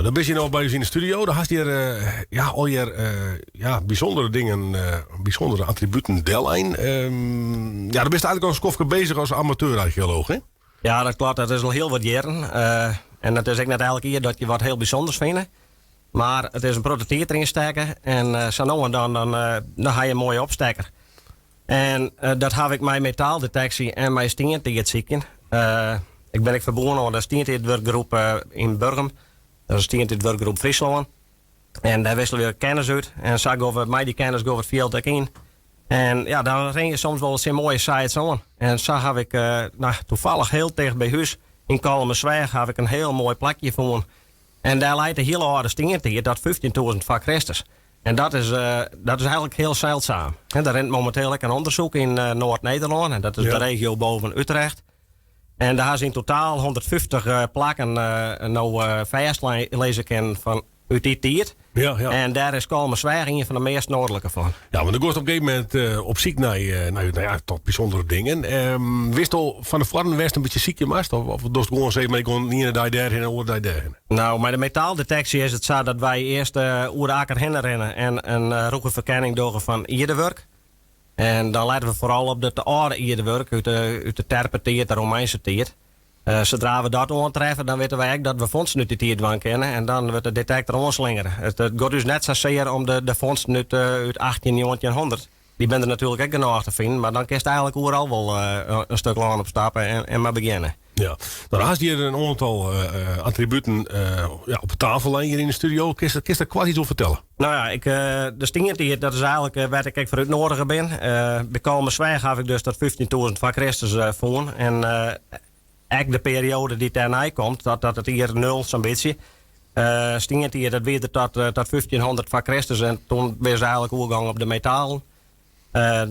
Dan bist hjir no by ús yn de studio. Dan hast hjir ja, allegear ja, bysûndere dingen, bysûndere attributen dellein. Ja, dan bist eigentlik al in skoftke bezich as amateurarcheolooch, hè? Ja, dat kloppet. Dat is al hiel wat jierren. En it is ek net elk jier dat je wat hiel bysûnders fine. Mar it is in protte tiid deryn stekke. En sa no en dan, dan, dan ha je in moaie opstekker. En dat haw ik mei metaaldeteksje en mei stientiidsykjen. Ik bin ek ferbûn oan de stientiidwurkgroep yn Burgum. Dat is de stientiidwurkgroep Fryslân. En dêr wikselje we kennis út. En sa gean we mei dy kennis gean we it fjild ek yn. En ja, dan rin je soms wol tsjin moaie sites oan. En sa haw ik, nou, toevallig hiel ticht by hús yn Kollumersweach haw ik in hiel moai plakje fûn. En dêr leit de hiele âlde stientiid, dat 15.000 foar Kristus. En dat is, dat is eigentlik hiel seldzaam. En der rint mominteel ek in ûndersyk yn Noard-Nederlân, en dat is de regio boven Utrecht. En dêr ha se yn totaal 150 plakken no fêstlizze kinnen fan út dy tiid. Ja, ja. En dêr is Kollumersweach ien fan de meast noardlike fan. Ja, want dan giest op in gegeven momint op syk nei, nei, nou ja, toch bysûndere dingen. Witsto al fan tefoaren wêr'tst in bytsje sykje moatst? Of, of dochst gewoan sizze, ik gean de iene dei dêrhinne, de oare dei dêrhinne? Nou, mei de metaaldetectie is it sa dat wy earst oer de akker hinne rinne en in rûge ferkenning dogge fan ierdewurk. En dan lette we foaral op it âlde ierdewurk út de, út de terpetiid, de Romeinske tiid. Sadra we dat oantreffe, dan witte wy ek dat we fondsten út dy tiid dwaan kinne en dan wurdt de detektor oanslingere. It giet ús net sasear om de, de fondsten út, út 18, 1900. Dy binne der natuerlik ek genôch te finen, mar dan kinst eigentlik oeral wol in stik lân opstappe en, en mar begjinne. Ja, dan hast hjir in oantal attributen ja, op de tafel lein hjir yn de studio. Kinst, kinst der koart iets oer fertelle? Nou ja, ik, de stientiid, dat is eigentlik wêr't ik ek foar útnoadige bin. By Kollumersweach haw ik dus dat 15.000 foar Kristus fûn. En ek de perioade dy't dêrnei komt, dat, dat it jier nul sa'n bytsje. Stientiid, dat wie der tot, tot 1500 foar Kristus. En toen wie se eigentlik oergong op de metalen.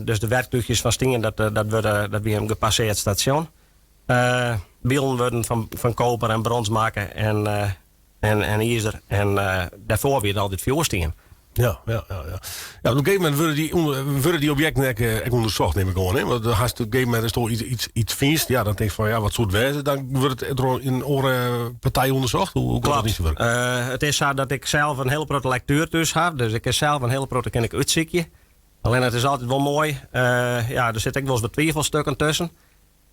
Dus de werktúchjes fan stien, dat, dat, wurde, dat wie in gepasseard stasjon. Bilen wurden fan, fan koper en brons makke en, en, en izer. En dêrfoar wie it altyd fjoerstien. Ja, ja, ja, ja. Ja, op in gegeven momint wurde dy, wurde dy objekten ek, ek ûndersocht, nim ik oan. Hè? Want dan hast op in gegeven momint asto iets, iets, iets fynst, ja, dan tinkst fan ja, wat soe it wêze? Dan wurdt it troch in oare partij ûndersocht. Hoe, hoe giet dat yn syn wurk? It is sa dat ik sels in hiele protte lektuer thús haw. Dus ik kin sels in hiele protte kin ik útsykje. Allinne it is altyd wol moai. Ja, der sitte ek wolris wat twivelstukken tusken.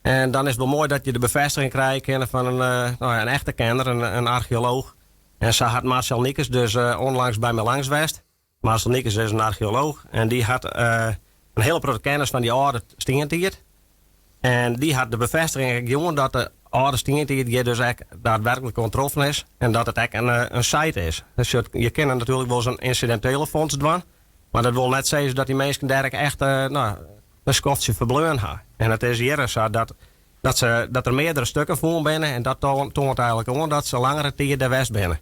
En dan is it wol moai dat je de befêstiging krije kinne fan in, nou ja, in echte kenner, in, in archeolooch. En sa hat Marcel Niekes dus onlangs by my langs west. Marcel Niekes is in archeolooch en dy hat in hiele protte kennis fan dy âlde stientiid. En dy hat de befêstiging ek jûn dat de âlde stientiid hjir dus ek daadwerklik oantroffen is en dat it ek in, in site is. Dus je kinne natuerlik wolris in ynsidintele fondst dwaan, mar dat wol net sizze dat dy minsken dêr ek echt nou, in skoftsje ferbleaun ha. En it is hjir sa dat, dat, se, dat der meardere stukken fûn binne en dat toant eigentlik oan dat se langere tiid dêr west binne.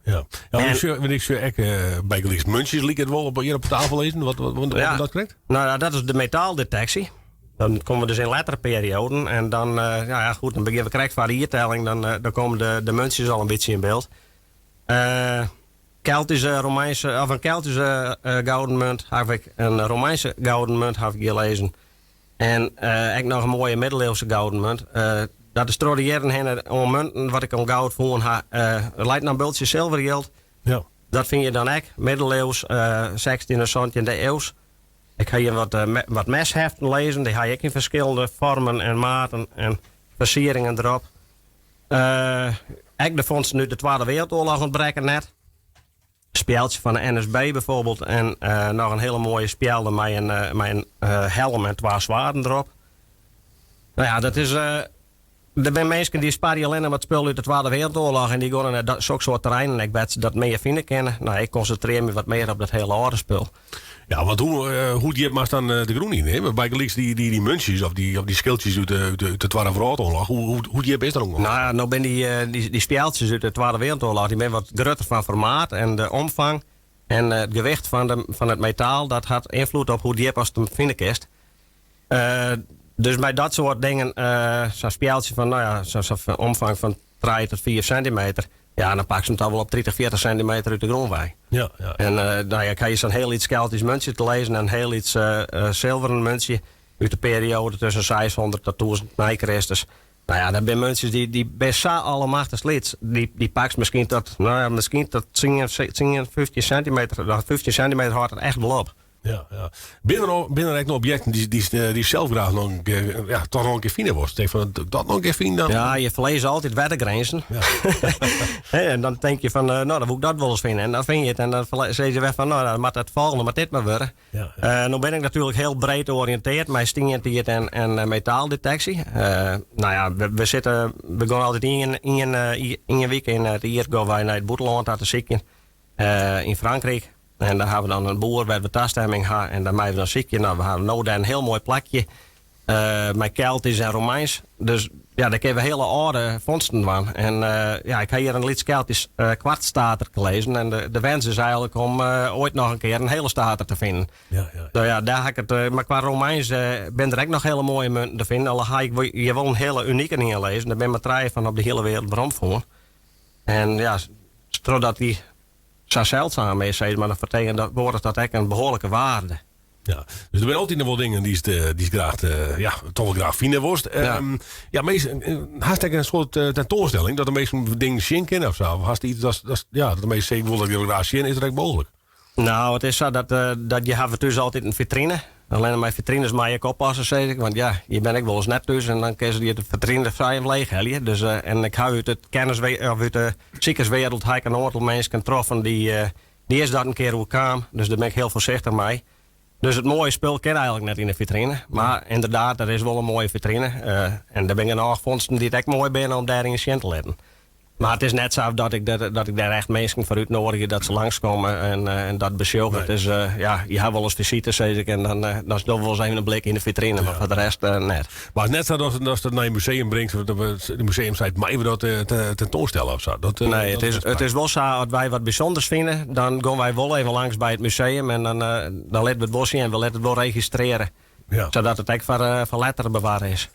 Ja, ja want ik sjoch, ik sjoch ek bygelyks muntsjes liket wol op, hjir op tafel lizzen. Wat, wat, wat, ja. dat krekt? Nou ja, dat is de metaaldetectie. Dan komme we dus yn lettere perioden en dan, ja, ja, goed, dan begjinne we krekt foar de jiertelling, dan, dan komme de, de muntsjes al in bytsje yn byld. Keltyske Romeinske, of in Keltyske gouden munt haw ik, in Romeinske gouden munt haw ik hjir lizzen. En ek noch in moaie middeleeuwse gouden munt. Dat is troch de jierren hinne oan munten wat ik oan goud fûn ha. Der leit noch in bultsje silverjild. Ja. Dat fyn je dan ek, middeleeuws, 16e, 17e iuws. Ik ha hjir wat, wat mesheften lizzen. Dy ha ek yn ferskillende foarmen en maten en fersieringen derop. Ek de fondsten út de Twadde Wereldoarloch ûntbrekke net. Spjeldsje fan de NSB bijvoorbeeld. En noch in hiele moaie spjelde mei in, mei in helm en twa swaarden derop. Nou ja, dat is. Der binne minsken dy sparje allinne wat spul út de Twadde Wereldoarloch en dy gean nei dat, sok soart terreinen ek wêr't se dat mear fine kinne. Nou, ik konsintrearje my wat mear op dat hiele âlde spul. Ja, want hoe, hoe djip moatst dan de grûn yn? Hè? Bygelyks dy, dy, dy muntsjes of dy, of dy skiltsjes út de, út de, út de Twadde Wrâldoarloch. Hoe, hoe, hoe djip is dat ûngefear? Nou ja, no binne dy, dy, dy spjeldsjes út de Twadde Wereldoarloch, dy binne wat grutter fan formaat en de omfang en it gewicht fan, de, fan it metaal, dat hat ynfloed op hoe djip ast him fine kinst. Dus by dat soart dingen, sa'n spjeldsje fan, nou ja, sa'n omfang fan 3 tot 4 sintimeter, ja, dan pakke se him toch wol op 30, 40 sintimeter út de grûn wei. Ja, ja. En nou ja, ik ha hjir sa'n hiel lyts Keltysk muntsje te lizzen en in hiel lyts silveren muntsje út de perioade tusken 600 tot 1000 nei Kristus. Nou ja, dat binne muntsjes dy, dy binne sa allemachtichst lyts. Dy, dy pakst miskien tot, nou ja, miskien tot 10, 10, 15 sintimeter. 15 sintimeter hâldt it echt wol op. Ja, ja. Binne der ek noch objekten dy'tst sels graach noch in kear, ja, toch noch in kear fine wolst? Tink fan, dat noch in kear fine dan? Ja, je ferlizze altyd weartegrinzen. Ja. En dan tink je fan, no, dan woe ik dat wol ris fine. En dan fine je it en dan sizze je wer fan, no, dan moat it folgjende moat dit mar wurde. Ja, ja. No bin ik natuerlik hiel breed oriïntearre mei stientiid en metaaldeteksje. No ja, we sitte, we gean altyd ien wike yn it jier gean wy nei it bûtenlân ta te sykjen. Yn Frankryk. En dêr hawwe we dan in boer wêr't we tastemming ha en dêr meie we dan sykje. No, we hawwe no dêr in hiel moai plakje mei Keltysk en Romeins. Dus ja, dêr kinne we hiele âlde fondsten dwaan. En ja, ik ha hjir in lyts Keltysk kwartstaterke lizzen. En de wens is eigenlik om oait noch in kear in hiele stater te finen. Ja, ja, ja. No ja, dêr ha ik it. Mar kwa Romeins binne der ek noch hiele moaie munten te finen. Al ha ik hjir wol in hiele unike ien lizzen. Der binne mar trije fan op de hiele wereld weromfûn. En ja, trochdat dy sa seldzaam is, sis mar, dan fertegenwoardiget dat ek in behoarlike waarde. Ja, dus der binne altyd noch wol dingen dy'tst dy'tst graach, ja, toch wol graach fine wolst. Ja. Ja, minsken, hast ek in soart tentoanstelling dat de minsken dingen sjen kinne of sa? Of hast iets dat, ja, dat de minsken sizze, ik wol dat hiel graach sjen, is dat ek mooglik? No, it is sa dat je hawwe thús altyd in fitrine. Allinne mei fitrines mei ik oppasse, sis ik. Want ja, je binne ek wolris net thús en dan kinne se dy de fitrine frij leech helje. Dus, en ik ha út it kennis, of út de sikerswereld ha ik in oantal minsken troffen dy is dat in kear oerkaam. Dus dêr bin ik hiel foarsichtich mei. Dus it moaie spul kin eigenlik net yn de fitrine. Mar ynderdaad, der is wol in moaie fitrine. En der binne genôch fondsten dy't ek moai binne om dêryn sjen te litten. Mar it is net sa dat ik dêr echt minsken foar útnoadigje dat se langskomme en dat besjogge. It is, ja, je ha wolris fisite, sis ik, en dan dan dogge we wolris even in blik yn de fitrine, mar foar de rest net. Mar it is net sa datst it nei in museum bringst, of dat it museum seit, meie we dat tentoanstelle of sa? Dat, Nee, it is wol sa, as wy wat bysûnders fine, dan gean wy wol even langs by it museum en dan dan litte we it wol sjen, we litte it wol registrearje. Ja. Sadat it ek foar letter bewarre is.